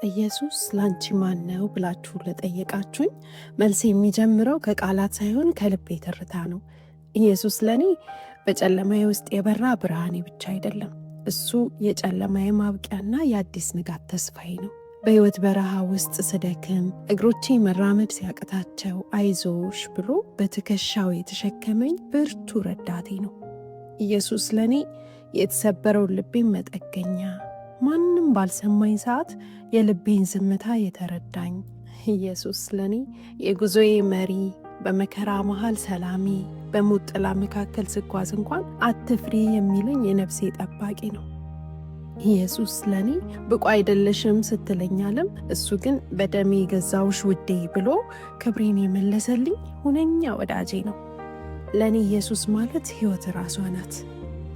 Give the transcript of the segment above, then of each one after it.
ኢየሱስ ላንቺ ማን ነው ብላችሁ ለጠየቃችሁኝ መልስ የሚጀምረው ከቃላት ሳይሆን ከልቤ ትርታ ነው። ኢየሱስ ለእኔ በጨለማዬ ውስጥ የበራ ብርሃኔ ብቻ አይደለም። እሱ የጨለማዬ ማብቂያና የአዲስ ንጋት ተስፋዬ ነው። በሕይወት በረሃ ውስጥ ስደክም፣ እግሮቼ መራመድ ሲያቅታቸው አይዞሽ ብሎ በትከሻው የተሸከመኝ ብርቱ ረዳቴ ነው። ኢየሱስ ለእኔ የተሰበረውን ልቤን መጠገኛ፣ ማንም ባልሰማኝ ሰዓት የልቤን ዝምታ የተረዳኝ፣ ኢየሱስ ለእኔ የጉዞዬ መሪ፣ በመከራ መሃል ሰላሜ፣ በሞት ጥላ መካከል ስጓዝ እንኳን አትፍሪ የሚለኝ የነፍሴ ጠባቂ ነው። ኢየሱስ ለእኔ ብቁ አይደለሽም ስትለኝ ዓለም፣ እሱ ግን በደሜ የገዛውሽ ውዴ ብሎ ክብሬን የመለሰልኝ ሁነኛ ወዳጄ ነው። ለእኔ ኢየሱስ ማለት ሕይወት ራሷ ናት።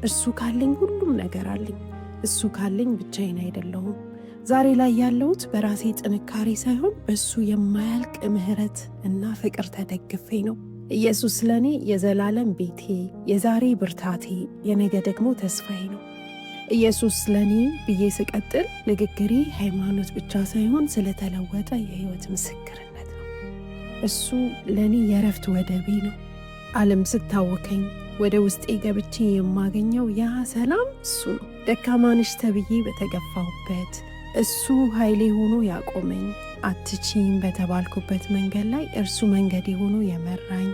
እርሱ ካለኝ ሁሉም ነገር አለኝ። እሱ ካለኝ ብቻዬን አይደለሁም። ዛሬ ላይ ያለሁት በራሴ ጥንካሬ ሳይሆን በእሱ የማያልቅ ምሕረት እና ፍቅር ተደግፌ ነው። ኢየሱስ ለእኔ የዘላለም ቤቴ፣ የዛሬ ብርታቴ፣ የነገ ደግሞ ተስፋዬ ነው። ኢየሱስ ለእኔ ብዬ ስቀጥል ንግግሬ ሃይማኖት ብቻ ሳይሆን ስለተለወጠ የሕይወት ምስክርነት ነው። እሱ ለእኔ የእረፍት ወደቤ ነው። ዓለም ስታወከኝ ወደ ውስጤ ገብቼ የማገኘው ያ ሰላም እሱ ነው። ደካማ ነሽ ተብዬ በተገፋሁበት እሱ ኃይሌ ሆኖ ያቆመኝ፣ አትችይም በተባልኩበት መንገድ ላይ እርሱ መንገዴ ሆኖ የመራኝ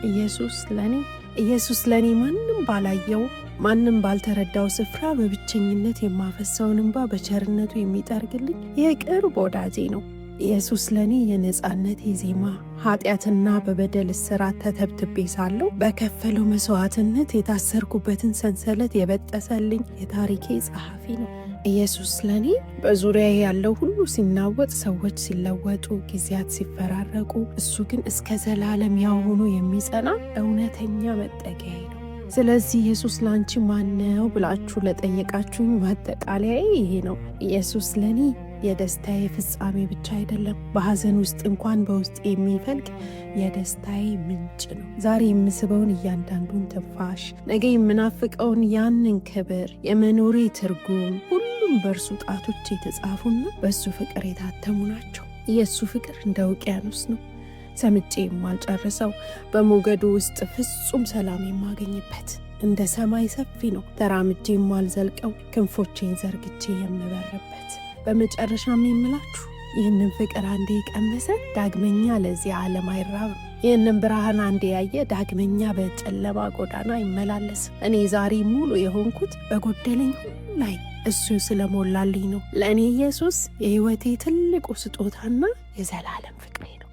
ኢየሱስ ለእኔ። ኢየሱስ ለእኔ ማንም ባላየው፣ ማንም ባልተረዳው ስፍራ በብቸኝነት የማፈሰውን እንባ በቸርነቱ የሚጠርግልኝ የቅርብ ወዳጄ ነው። ኢየሱስ ለእኔ የነፃነቴ ዜማ፣ ኃጢአትና በበደል እስራት ተተብትቤ ሳለሁ በከፈለው መስዋዕትነት የታሰርኩበትን ሰንሰለት የበጠሰልኝ የታሪኬ ጸሐፊ ነው። ኢየሱስ ለእኔ በዙሪያዬ ያለው ሁሉ ሲናወጥ፣ ሰዎች ሲለወጡ፣ ጊዜያት ሲፈራረቁ፣ እሱ ግን እስከ ዘላለም ያው ሆኖ የሚጸና እውነተኛ መጠጊያዬ ነው። ስለዚህ ኢየሱስ ለአንቺ ማን ነው ብላችሁ ለጠየቃችሁኝ ማጠቃለያዬ ይሄ ነው። ኢየሱስ ለእኔ የደስታዬ ፍጻሜ ብቻ አይደለም፣ በሐዘን ውስጥ እንኳን በውስጥ የሚፈልቅ የደስታዬ ምንጭ ነው። ዛሬ የምስበውን እያንዳንዱን ትንፋሽ፣ ነገ የምናፍቀውን ያንን ክብር፣ የመኖሬ ትርጉም ሁሉም በእርሱ ጣቶች የተጻፉና በእሱ ፍቅር የታተሙ ናቸው። የእሱ ፍቅር እንደ ውቅያኖስ ነው፣ ሰምጬ የማልጨርሰው፣ በሞገዱ ውስጥ ፍጹም ሰላም የማገኝበት። እንደ ሰማይ ሰፊ ነው፣ ተራምጄ የማልዘልቀው፣ ክንፎቼን ዘርግቼ የምበርበት። በመጨረሻም የምላችሁ ይህንን ፍቅር አንዴ የቀመሰ ዳግመኛ ለዚህ ዓለም አይራብም። ይህንን ብርሃን አንዴ ያየ ዳግመኛ በጨለማ ጎዳና አይመላለስም። እኔ ዛሬ ሙሉ የሆንኩት በጎደለኝ ሁሉ ላይ እሱ ስለሞላልኝ ነው። ለእኔ ኢየሱስ የሕይወቴ ትልቁ ስጦታና የዘላለም ፍቅሬ ነው።